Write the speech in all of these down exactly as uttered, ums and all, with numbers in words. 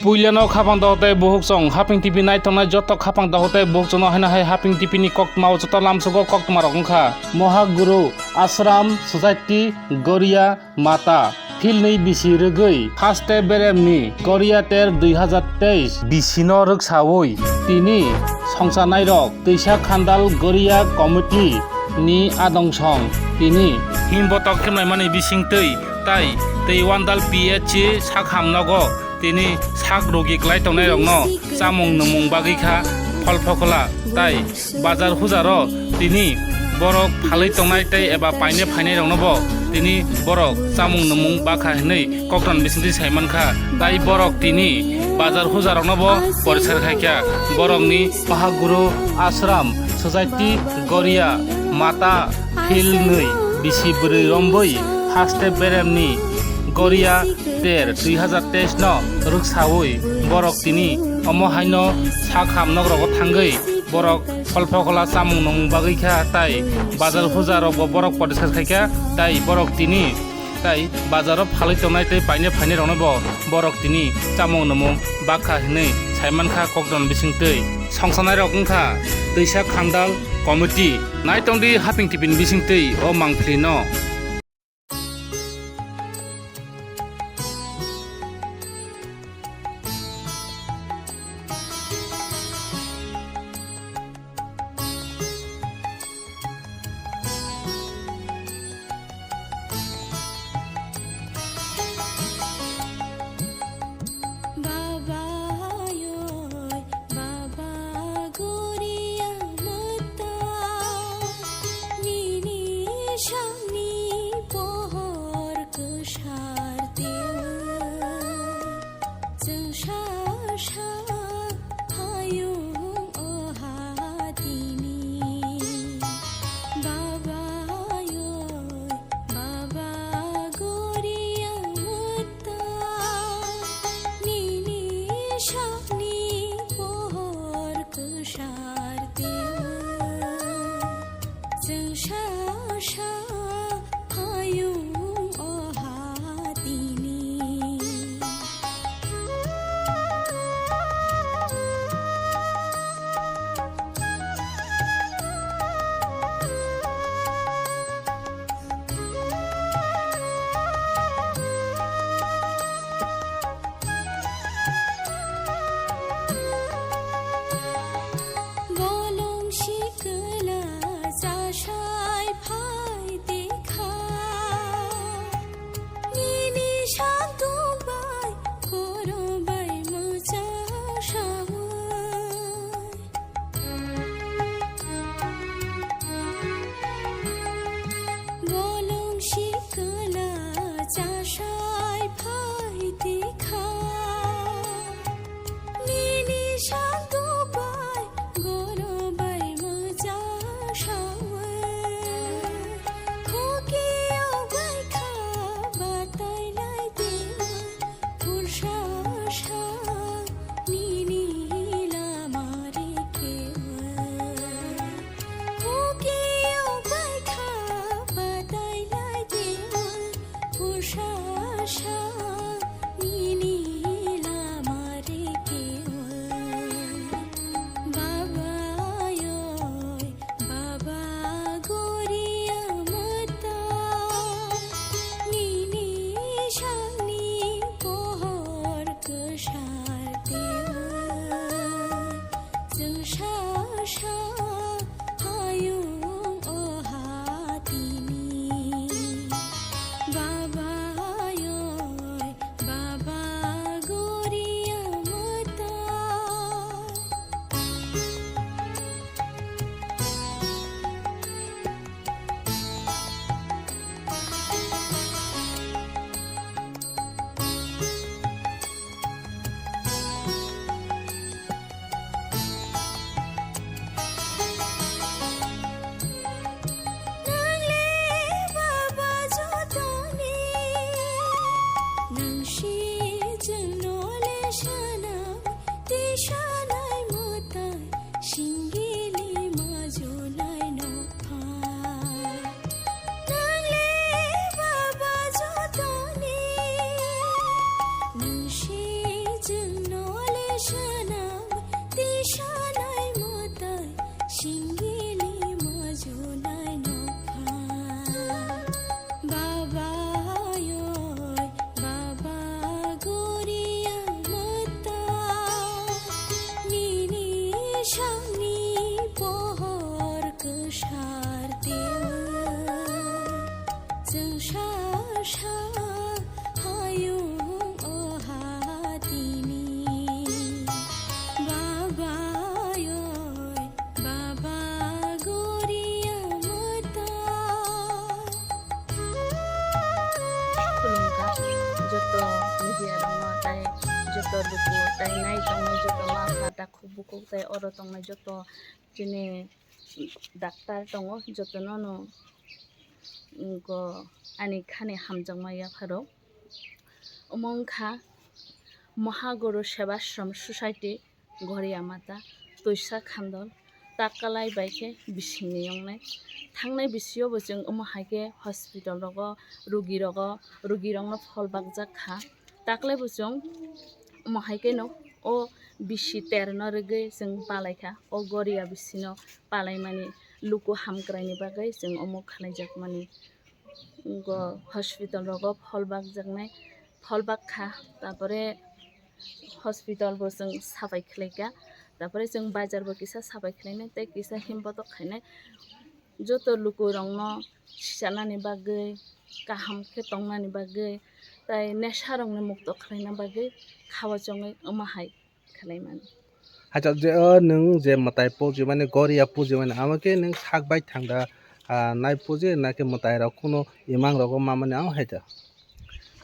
Puilano khapang dohotei buhukchong, Haping T V naitongnai joto khapang dohotei buhukchongno haino hai Haping T V ni koktma o joto lamsogo koktma rok wngkha. Mohaguru Ashram Society Goria Mata philnwi bisi rwgwi haste beremni Goria ter dui hazar teis bisino rwksaui tini songchanairok twisa khandal Goria Committee ni adong song tini himbotok khemlaimani bisingtwi tai tei wandal P H C sakham nogo tini sak rogi klai tongnairokno chamung nwngmung bagwi kha phol phokola tai bazar hujaro tini borok phalwi tongnai tei eba paine phainairokno bo tini borok chamung nwngmung bakha hinwi kokton bisingtwi saimankha. Tai borok tini bazar hujarokno bo poriskar khaikha. Borokni Mahaguru Ashram Society Goria Mata philnwi bisi bwrwi rombwi haste beremni Goria ter dui hazar teis no rwksaui borok tini omo haino sakham nokrogo thangwi borok phol phokola chamung nung bagwi kha, tai bazar huja rok bo borok poriskar khaikha, tai borok tini tai bazaro phalwi tongnai tei paine phainai rokno bo borok tini chamung numung bakha hinwi saimankha kokdon bisingtwi. Songsanai rok wngkha twisa khandal committee. Naitongdi Haping T V ni bisingtwi o mangpili no. Baba yoi, baba goria mata, nini sangni pohor kwsar teo. Chwng sa sa hayung o ha tini. Baba yoi, baba goria mata, nini sakni pohor kwsar teo. Chwng sa sa hayung o ha tini. Bolong sikla chasai phai tikha, nini sakdong bai khoro bai mwchang saui. Bolong sikla chasai phai tikha, nini sakdok bai goro bai mwchang saui. Khokiyok bai kha batai lai twi. Pursa sa nini lama rikhe. Khokiyok bai kha batai lai teo. Pursa sa nini lama rikhe. Baba yoi, baba goria mata, nini sakni pohor kwsar teo. Chwng sa sa hayung o ha tini. Baba yoi, baba goria mata. Nang le baba jotoni, nang si jengno le sana, ti sanai motai, singili majonai no pha. Nang le baba jotoni, nang si jengno Buku tai nai tongnai joto ma pha takhuk bukhuk tai oro tongnai joto chini daktar tongo, jotono no, mm, go ani khani hamjakma yapharo. Omo wngkha Mahaguru Sevashram Society, Ghoriya Mata, Twisa Khandol, Takalai bai khe bisingni wngnai. Thangnai bisingo bo chwng omo hai khe hospital rogo, rugi rogo, rugi rokno phol bakjak kha. Taklai bo chwng omo hai khe no o bisi terno rwgwi chwng palai kha. O Ghoriya bisino palaimani luku hamkraini bagwi chwng omo khlaijakmani. Go hospital rogo phol bakjaknai, phol bak kha, tapore hospital bo chwng sapai khlai kha, tapore chwng bazar bo kisa sapai khlainai, tei kisa himbotok khainai. Joto lukurokno sisanani bagwi, kaham khe tongnani bagwi, tai nesarokni mukto khlaina bagwi khao chongwi omo hai khlaimani. Acha, je o nwng je mwtai pujimani, Ghoriya pujimani, amo khe nwng sak bai thangda, ah, nai puji, na khe mwtai rok kuno imang rogo mamani, amo hai da?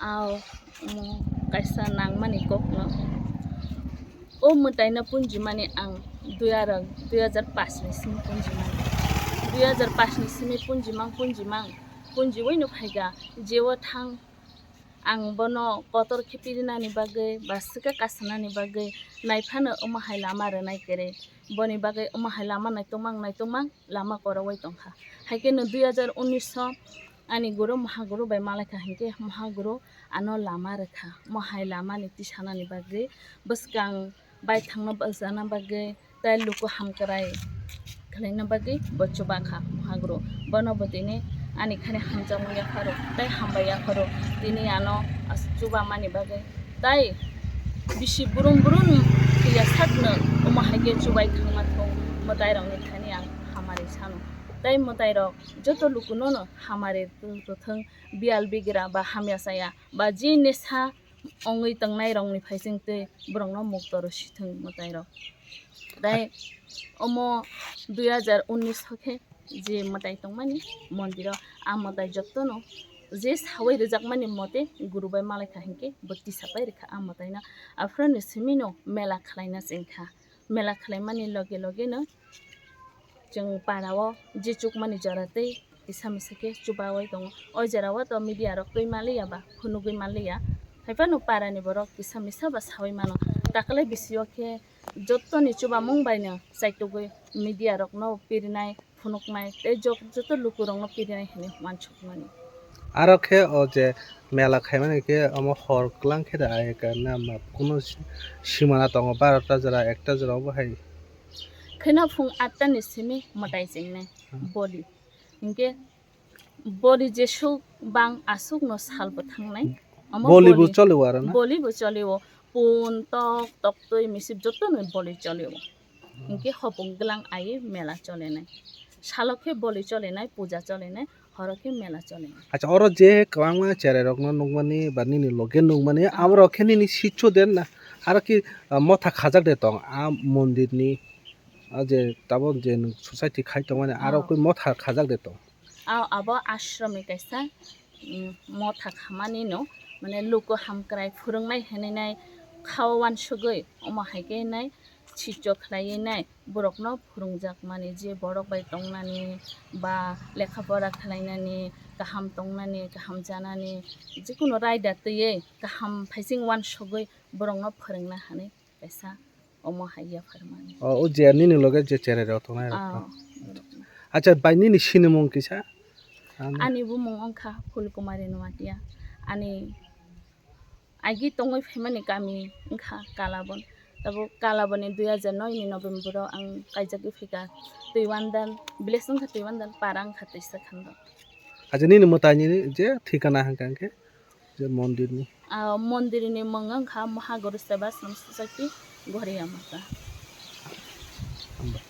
Ao, omo kaisa nangmani kokno. O mwtaino punjimani ang dui ar-, dui hajar pash ni simi punjimani. Dui hajar pash ni simi punjimang, punjimang, punjiwino phaikha, jeo thang. Ang bono kotor khe pirinani bagwi ba swkang kasanani bagwi naiphano omo hai lama rwnai kwrwi. Boni bagwi omo hai lama naitokmang naitokmang lama kwrwi tongkha. Hai kheno dui hajar unis o ani guru Mahaguru bai malaikha hinkhe Mahaguru ano lama rwkha. Omo hai lamani tisanani bagwi bwskang baithangno bwchana bagwi tei luku hamkrai khlaina bagwi bo chubakha Mahaguru. Bono bo tini ani khani hamjakma yapharo tei hambai yapharo tini ano as-, chubamani bagwi. Tei bisi burum burum ya sakno omo hai khe chubai thangma thung mwtairokni thani ang hamari sano. Tei mwtairok joto lukunono hamari tongthwng, biyal bigra ba hamya chaya ba je nesa ongwi tongnairokni phaising tei borokno mukto rw sithwng mwtairok. Tei omo dui hajar unis o khe je mwtai tongmani mondiro, a mwtai jotono je sawi rwjakmani mote guru bai malaikha hinkhe bo tisapai rwkha a mwtaino. Aphuruni simino mela khlaina chengkha. Mela khlaimani loge logeno chwng para o je chukmani jora tei kisa misa khe chubaui tongo. O jora o to media rok twi manliya ba phunugwi manliya. Haiphano para ni borok kisa misa ba saui mano. Taklai bisi o khe jottoni chubamung bai no chaitugwi media rok no pirinai, phunuknai tei jok-, joto lukurokno pirinai hinwi uansukmani. Aro khe o je mela khaimani khe omo hor kwlang khe da ai ka na ma kuno si-, simana tongo, barota jora, ekta jora obo hai. Kheno phung atta ni simi mwtai chengnai Hmm. boli. Hinkhe boli jesuk bang asuk no sal bo thangnai. Omo Boli bo boli, chole o aro na? Boli bo chole o. Pun, tok, toktwi, misip joto no boli chole o. Hinkhe hopung glang ai mela cholenai. Salo khe boli cholenai, puja cholenai, horo khe mela cholenai. Acha, oro je kwbangma cherai rokno nukmani ba nini loge nukmani, Ah. aborok khe nini sichu den na? Aro ki, ah, motha khajak de tong, ah, mondir ni, ah, je tabok je nwng society khai tongmani, aro Ah. koi motha khajak de tong? Ah, abo ashram ni kaisa mm, motha khamani no, mane luku hamkrai phwrwngnai hinwi nai khao uansugwi, omo hai khe nai sicho khlaiwi nai borokno phwrwngjakmani, je borok bai tongnani ba lekha pora khlainani, kaham tongnani, kaham chanani, jikunu raida twiwi kaham phaising uansugwi borokno phwrwngna hinwi kaisa omo hai yapharmani. O, o je nini loge je cherai rok tongnai rok Ah, no? Acha, bai nini sinimung kisa? Ani Ani bumung wngkha Phulkumari Nuatia. Ani agi tongwi phaimani kami wngkha Kalabon. Tabuk Kalabon ni dui hajar noi ni November o ang kaijagwi phaikha Twiwandal, village wngkha Twiwandal, para wngkha Twisa Khandal. Acha, nini mwtai nini je thikana hangkha hingkhe? Je mondir ni. Ah, mondir ni mung wngkha Mahaguru Sevashram Society, Ghoriya Mata. Hambai.